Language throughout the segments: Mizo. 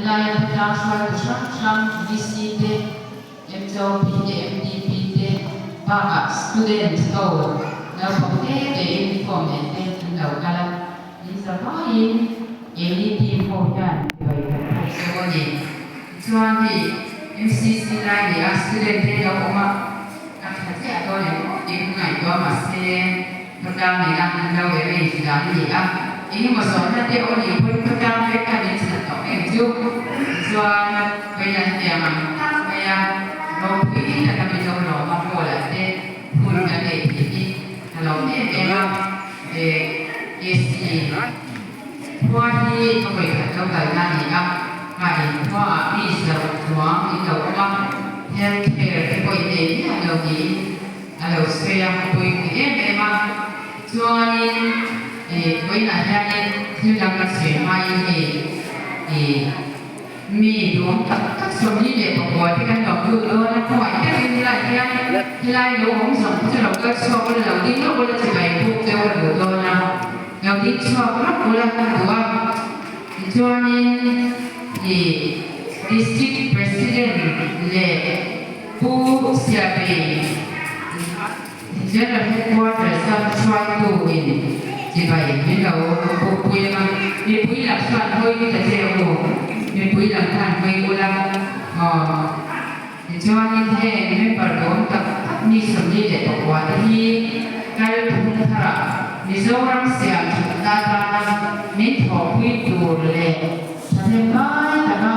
Helaia khawtlang hruaitu hrang hrang VC te, MCOP te, MDP te bakah student ho naupang te te uniform nen te an lo kal a, in zavaiin keini team ho hian chibai kan phawk zeuh a ni. Tichuan hei MCC lai leh a student te lo awm a, a tha chiah dawn em aw tih ka ngaihtuah mahse khawtlang nena an lo arrange dan a ni a, engemaw zawhna te aw nih pawhin khawtlang vek khan min chhan tawh em chu. Tichuan vawiin an tiang ang tak mai a, ropui taka min lo lawm a hall ah te hun kan neih theih hi ka lawm em em a, KC. Khua hi ka vawikhat lo kalna a ni a, ka in khuaah mi zoh chuang in lo awm a, health care te pawh in nei miah lo niin a lo sawi a, ka pawimawh em em a. Chuanin ih vawiinah hianin thil dang ka sawi hmain hei ih mi duhawm tak tak 49 te kan lo lut dawn a, khawngaih takin helaiah hian helai lo awm zawng te chu lo kal chhuak ula, lo ding lawk ula chibai buk deuh a duh dawn a. Lo ding chhuak rawk ula ka duh a, tichuanin ih District President leh Pu Siapei General Headquarters a hruaitu in chibai min lo bukpui ang a, mipui lam chuan hawi ta che u, mipui lam khan hawi ula aw. Tichuanin heng member dawm tak tak mi 49 te hi kal phung tharah Mizoram siam thatna atana min thawhpui tur leh thahnem ngai taka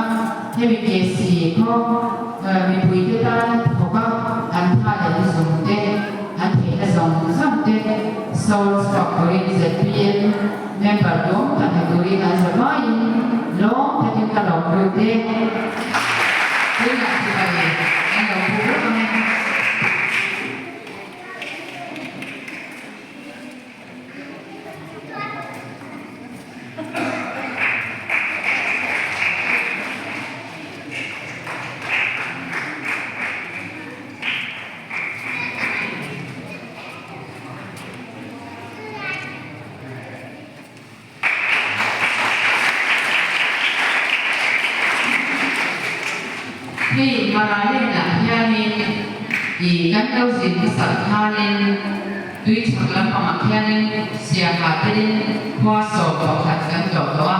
hemi KC khaw mipuite tana thawk a an tha leh na zawng te, an theihna zawng zawng te sawn chhuak turin zpm member dawm tak ni turin an za vaiin lawm takin ka lawm lut e. Tunah chibai an lo pu vek ang e. Hei Maralenah hianin ih kan lo zin hmasak khanin tui chhak lampangah khianin siaha telin khua 11 kan tlawh tawh a,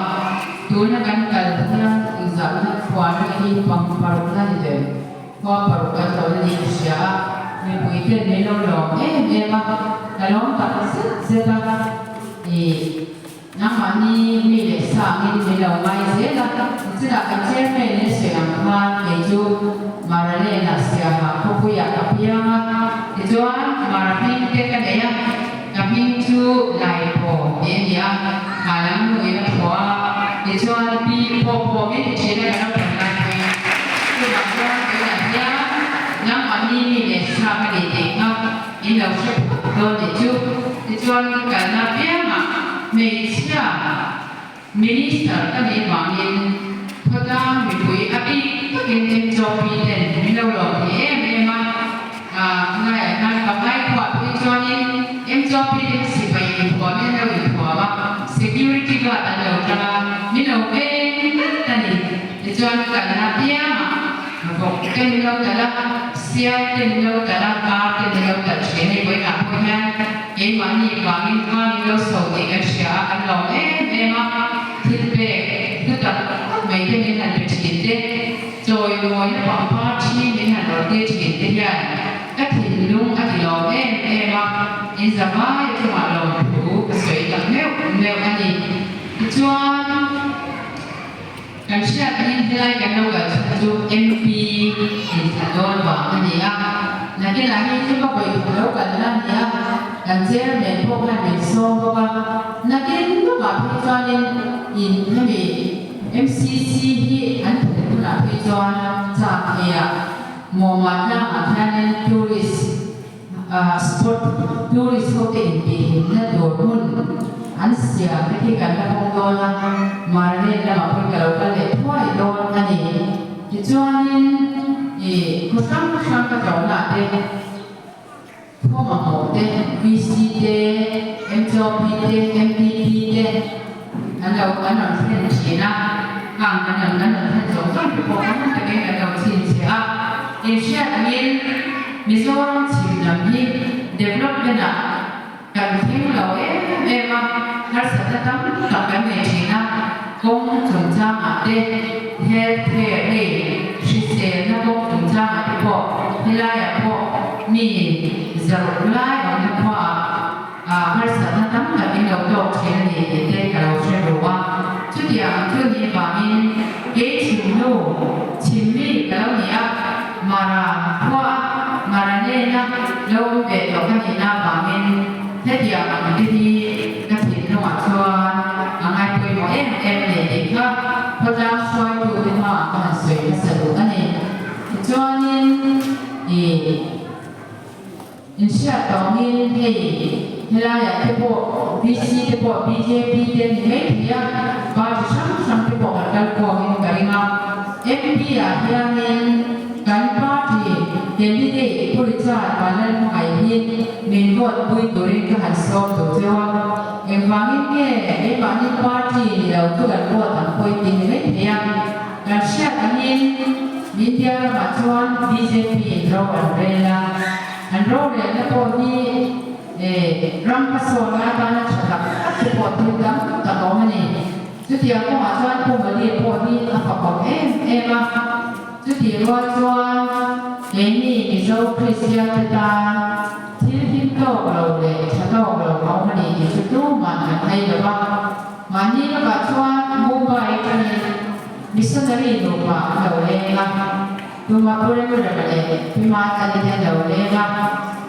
tuna kan kal huna inzahna khuana hi pang parukna ni ve. Khua paruk kan lo la nih ka hria a, mipui ten min lo lawm em em a, ka lawm tak zet zet a, ih nangmahni mi leh sa angin min lo ngai zel a, nichina kan chairman in a sawi ang khan kei chu Maralena Siaha khawpuiah ka piang a, tichuan Mara hming te ka nei a, ka hming chu Laipo tih a ni a, ha lam nuin a thaw a, tichuan Pi pawh pawh min ti thin a ka lo thawn lai pawhin. Chuvang chuan tunah hian nangmahni mi leh sa ka ni tih kha in lo hre phawt dawn nih chu. Tichuan ka kalna apiangah hmeichhia Minister ka nih vangin khawtlang mipui a bik takin MCOP ten min lo lawm thei em em a, ngaiah khan ka ngaikhuah phei chuanin MCOP te kha sipai inthuam in an lo inthuam a, security guard an lo tang a, min lo veng tlat a ni. Tichuan kalna piangah vawk te min lo talh a, sial te min lo talh a, kar te min lo talh thin a ni. Vawiinah pawh hian keimahni vangin khan min lo so tih kan hria a, kan lawm em em a, thil pek hlu tak tak mai te min han pe thin te, chawimawina pangpar thi min han rawn tir thin te hian ka thinlung a ti lawm em em a, inzavai chungah lawmthu ka sawi tak meuh meuh a ni. Tichuan. Kan hriat angin helai kan lo kal chhan chu MP inthlan dawn vang a ni a, nakinah hei chu ka vawikhat lo kalna a ni a, kan chairman pawh khan min sawm bawk a, nakin lawkah phei chuanin in hemi MCC hi an thlen hunah phei chuan chak theiah Mawma tlangah khianin tourist Spot tourist ho te intihhlimna tur hmun an siam te khi kan la hawng dawn a, Marlen lamah pawhin ka lo kal leh thuai dawn a ni. Tichuanin ih khaw hrang hrang ka tlawhna ah te, khaw mamawh te, VC te, MCOP te, MPP te an lo an rawn thlen thin a, khang an rawn an rawn thlen. thleng lo em em a, harsatna tam tak kan nei thin a, kawng chungchangah te, health care hei hriselna kawng chungchangah te pawh helaiah pawh mi zaruk lai awmna khuaah harsatna tam tak in lo tawk thin a ni tih te ka lo hre ru a. Chutiang chu ni vangin kei chhimnu chhimmi ka lo ni a, Mara khua a Mara nena lo awm ve tawh ka nihna vangin hetiang ang te hi ka thinlungah chuan a ngaipawimawh em em a ni tih kha khawtlang hruaitute hmaah ka han sawi hmasa duh a ni. Tichuanin ih. Inhriat tawngin hei helaiah te pawh VC te pawh bjp te a ni mai thei a, party hrang hrang te pawh kan kal khawngin ka ring a. MP ah hianin kan party candidate Pu Richard Vanlalhmangaih hi min vote pui turin ka han sawm duh cheu a. Engvangin nge keimahni party ni lo chu kan vote ang pawh i ti ni mai thei a. Kan hriat angin India ramah chuan bjp in ro an rel a, an rorelna pawh hi ram hmasawnna atana tha tak tak te pawh thil tam tak a awm a ni. Chutiang kawngah chuan Pu Modi pawh hi a fakawm em em a, chutih rual chuan keini Mizo Kristian te tan thil him tawk lo leh tha tawk lo a awm a ni tih chu tumah kan hai lo va. Mahni lakah chuan Mumbai atangin missionary nupa an lo leng a, tuma Pu Remrema leh Pi Matani te an lo leng a,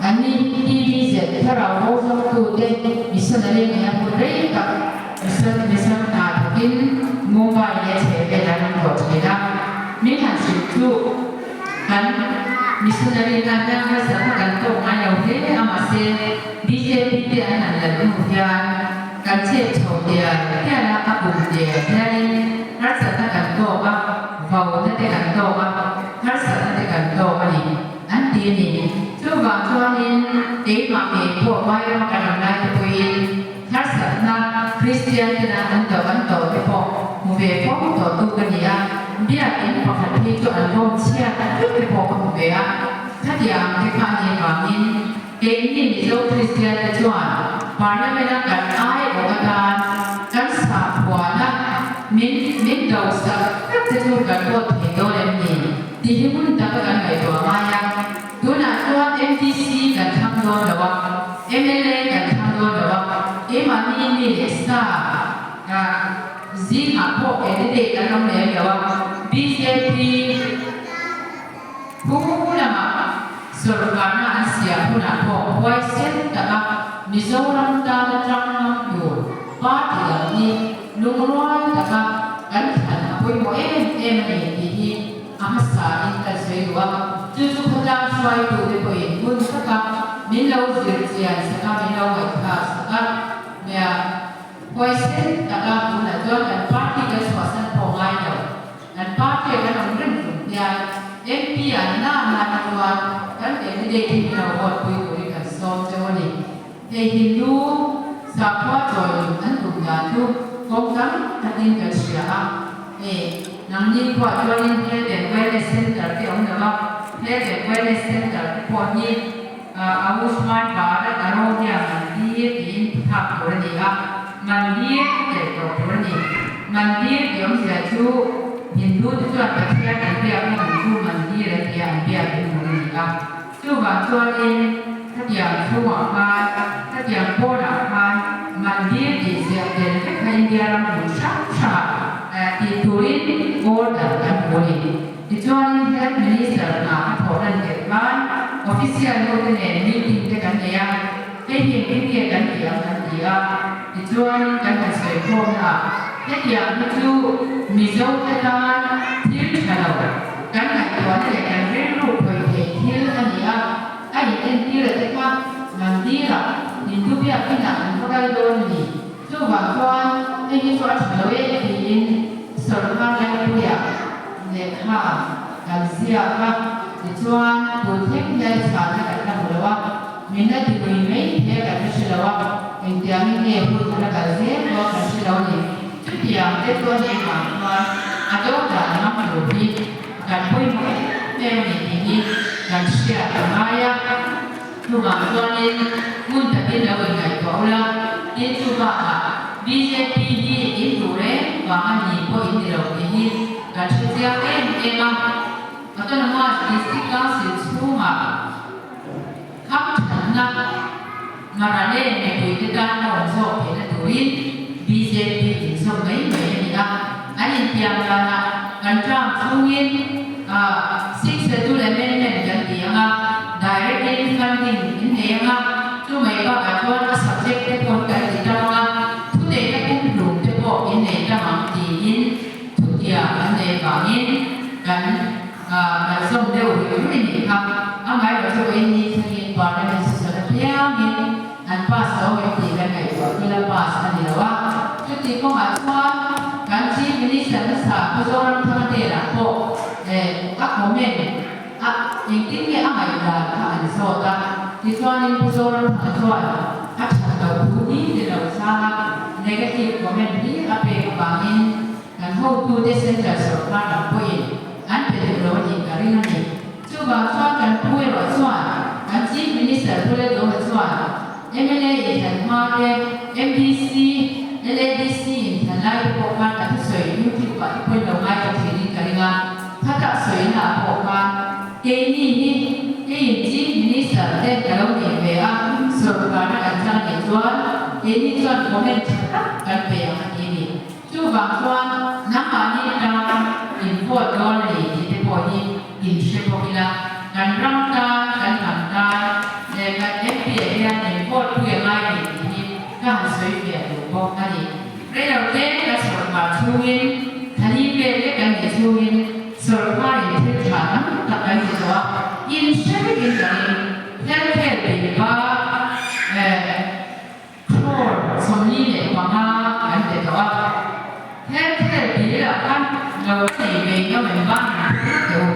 anni hi TVZ thlarau bo zawngtute missionary nena hun rei tak mission mission hna thawkin Mumbai leh chhehvel an rawn thawh thin a, min han hrilh chu kan missionary na hian harsatna kan tawk ngai lo hle a, mahse bjp te an han lal hnu hian Kan chep chho dial dial a, a kum dial dialin harsatna kan tawk a, vauna te kan tawk a, harsatna te kan tawk a ni, an ti a ni. Chuvang chuanin keimah ngei pawh Vairama kan awm lai te pawhin harsatna Kristian tena an do an do te pawh hmu ve fo tawh tu ka ni a, biakin pakhat phei chu an bawm chhiat vek te pawh ka hmu ve a, khatiang te kha a nih vangin Keini Mizo Kristian te chuan Parliament a kan aiawh atan kan sakhuana min min do sak vek te chu kan vote thei dawn em ni tih hi hun taka kan ngaihtuah ngai a. Tunah chuan MDC kan thlang dawn lo a, mla kan thlang dawn lo a, keimahni mi leh sa zingah pawh candidate an awm lem lo a, bjp, Pu lama sawrkarna an siam hunah pawh huaisen taka Mizoram tana tang ngam tur party dang hi lungrual taka kan thlan a pawimawh em em a ni tih hi a hmasa in kan sawi duh a. Chu chu khawtlang hruaitute pawhin hun taka min lo zir chian sak a, min lo ngaihthlak sak a nia. Huaisen taka tunah chuan kan party kan chhuahsan pawh ngai lo. Kan party a kan awm reng chung hian MP an na na chuan kan candidate hi min lo vote pui turin kan sawm cheu a ni. Hei Hindu sakhua chawi an tum dan chu kawng tam takin kan hria a. Hei nangni khuah chuanin Health and Wellness Centre te awm lo a, Health and Wellness Centre te pawh hi Ayushman Bharat Arogya Mandir tiin thlak tur a ni a, Mandir telh tawh tur a ni. Mandir tih awmzia chu Hindu te chuan Pathian an biakna hmun chu Mandir an ti a, an biak in hmun a ni a. Chuvang chuanin khatiang chhungah khan, khatiang pawnah khan Mandir tih ziah tel vek kha India ram hmun hrang hrangah tih turin order kan hmu a ni. Tichuanin Health Minister hna a thawh lan tirh khan official ho te nen meeting te kan nei a, hei hi engtin nge kan tih ang kan ti a, tichuanin kan han sawi khawmna ah hetiang hi chu Mizo te tan thil tha lo kan ngaihtuahna leh kan rilru khawih thei thil a ni a, a in entir a te kha Mandir ah Hindu biakinn ah an va kal dawn a ni. Chuvang chuan hei hi chu a tha lo e tiin sawrkar laipuiah lehkha kan ziak a, tichuan tun thleng hian chhana kan la hmu lo a, min la ti lui mai thei a kan la hre lo a, engtiangin nge hun a la kal zel dawn kan hre lo a ni. Chutiang te chu a nih vang chuan a do dan ngam tur hi kan pawimawh em em a ni tih hi kan hriat a ngai a. Chuvang chuanin hmun takin lo inngaihtuah ula. ula, tin chu bakah bjp hi in duh reng vang a ni pawh in ni lo tih hi kan hre chiang em em a. Autonomous District Council chhungah kham thatna Marale mipuite tan a awm zawk theihna turin bjp inzawm mai mai a ni a. An intiam danah kan term chhungin Sixth Schedule Amendment kan ti ang a, Direct in funding in nei ang a, chu mai bakah chuan a subject te pawh hi kan ti tam ang a, thuneihna pumhlum te pawh in nei tam ang tiin thutiam an nei avangin kan kan zawm deuh rih rih nih kha. Amaherawhchu chu vawiin ni thlengin Parliament session apiangin an pass lo em tih kan ngaihtuah thil a pass a ni lo a. Chuti kawngah chuan kan Chief Minister hmasa Pu Zoramthanga hnenah pawh a comment a engtin nge a ngaihdan kha an zawt a. Tichuanin Pu Zoramthanga chuan a that loh thu ni ni lo changa negative comment hi a pek avangin kan hotute Central sorkar lam pawhin an pe duh lo a nih ka ring a ni. Chuvang chuan kan pu erawh chuan kan Chief Minister Pu Lalduha chuan mla inthlan hma te, MDC, LADC inthlan lai te pawh khan a thusawi YouTube ah te pawhin lo ngaithla thin in ka ring a, khatah sawina ah pawh khan keini hi keiin Chief Minister te ka lo nih ve a, sorkarna kan chang nih chuan keini chuan comment tha tak kan pe ang a ti a ni. Chuvang chuan nangmahni tan in vote dawn a ni tih te pawh hi in hre bawk ila, kan ram tan, kan hnam tan leh kan MP ah hian in vote pui a ngai ni tih hi ka han sawi fiah duh bawk a ni. Reilo te kan sawrkar chhungin, thani pek lek kan nih chhungin sawrkarin thil tha tam tak kan ti tawh a, in hre vekin ka ring, healthcare bill ba Crore 45 kan pe tawh a, healthcare bill ah khan lo nei ve ngam em va han phur teh u.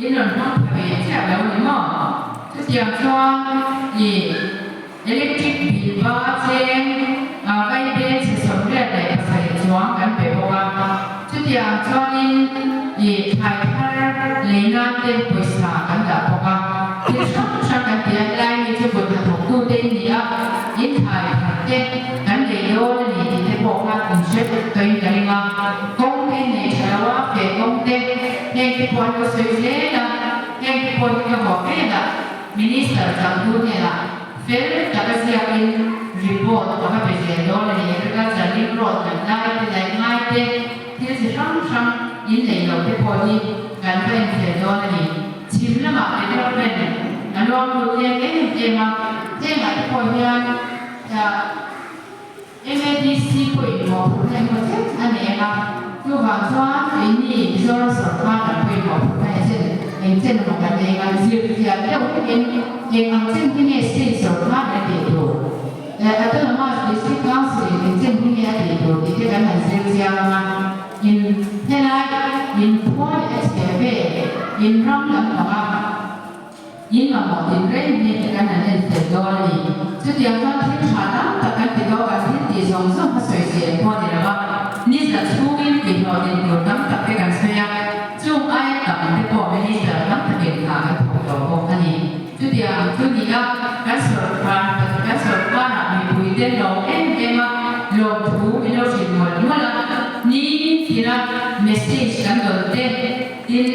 In rawn hmang pha ve chiah lo ni maw? Chutiang chuan i electric bill va cheng vai beng chhe 87 chuang kan pe bawk a, chutiang chuanin i thlai thar lei nan te pawisa kan dah bawk a. Thil hrang hrang kan ti a, helai mi chu kut hnathawktute in ni a, in thlai thar te kan lei dawn a ni tih te pawh kha in hre vek tawhin ka ring a, kawng te nei tha lo a, feh kawng te, heng te pawh an lo sawi zel a, heng te pawh hi ka vuah vel a, Minister changtu hnenah fel taka ziakin report ka va pe zel dawn a ni, Agriculture link road kan lai te, laih ngai te, thil chi hrang hrang in neih loh te pawh hi kan va enfel dawn a ni. Chhim lamah development a luang lut lem em em a, hengah te pawh hian MADC pawhin mawhphurhna engemaw chen a nei ang a, chuvang chuan keini Mizoram sawrkar lam pawhin mawhphurhna eng chen eng chen emaw kan nei ang a, zirthiam deuh vekin eng ang chen hi nge state sawrkar in a tih tur, Autonomous District Council in eng chen hi nge a tih tur tih te kan han zir chiang ang a. In helai in khua leh a chhe vel in ram lam panga in mamawh tin reng hi kan han en fel dawn a ni. Chutiang chuan thil tha tam tak kan ti dawn, kan thil tih zawng zawng kha sawi zel pawh a ni lo va, ni za chhungin tihhlawh din tur tam tak te kan sawi a, chung aia tam te pawh Minister tam takin hna kan thawk tawh bawk a ni. Chutiang ang chu ni a, kan sawrkar kan sawrkarah mipui te lawm em em a, lawmthu min lo hrilh mual mual a, ni tina message kan dawn te tin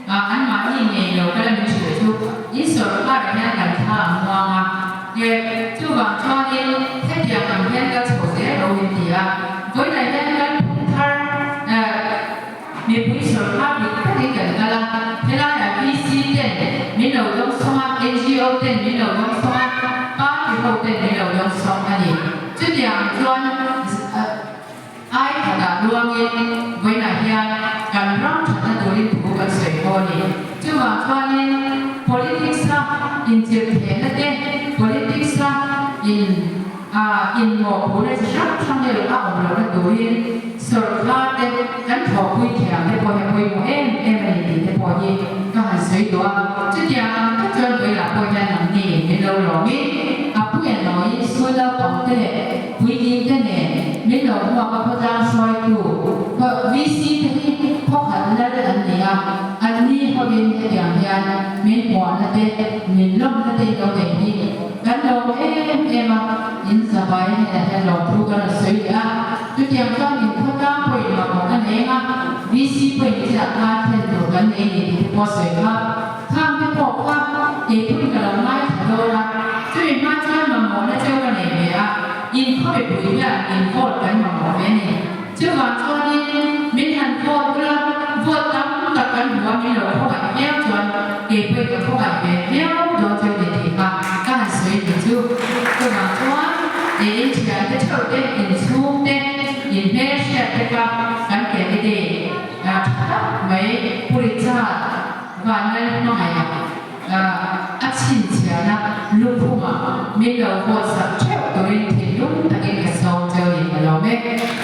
anmahni ngei lo kala min hrilh chu in sawrkarah hian kan thla a muang a, chuvang chuanin hetiang ang hian kal chho zel lo min ti a, vawiinah hian kalphung thar Mipui sawrkar dik takin kan kal a, helaiah VC ten min lo dawngsawng a, NGO ten min lo dawngsawng a, party ho ten min lo dawngsawng a ni. Chutiang chuan ai khatah luangin vawiinah hian kan ram thatna turin thu kan sawi haw a ni. Chuvang chuanin politics-a inchirhthehna te, politics-a in A inmawhphurna chi hrang hrang erawh a awm lohna turin sawrkar te kan thawhpui thiam te pawh hi a pawimawh em em a ni tih te pawh hi ka han sawi duh a. Chutiang ang tak chuan vawilah pawh hian nangni min lo lawmin a puia nawiin school naupang te leh puitling te nen min lo hmuak a khawtlang hruaitu VC te hi khawkhat lal an ni a, anni hovin hetiang hian min hmuahna te min lawmna te in lo nei hi Kan lawm em em a. hnenah hian lawmthu kan rawn sawi leh a. Chutiang chuan inkhawtlang pawhin mamawh a nei anga VC pawhin chiah khan thlen tur kan nei ni tih te pawh a sawi kha. Khang te pawh kha keipawhin ka lo ngaithla dawn a, chumi hma chuan mamawhna cheu ka nei ve a, inkhaw mipui hian in vote kan mamawh ve a ni. Chuvang chuanin min han vote ula, vote tam tak kan hmu a, min lo khawngaih viau chuan keipawhin ka khawngaih ve viau dawn cheu ni tih kha ka han sawi ni chu. Chuvang chuan i inthiante theuh te, inchhung te, inhmelhriat te kha kan candidate tha tak mai Pu Richard Vanlal hmangaih a a chhinchhiahna luphungah min lo vote sak theuh turin thinlung takin ka sawm cheu ni ka lawm e.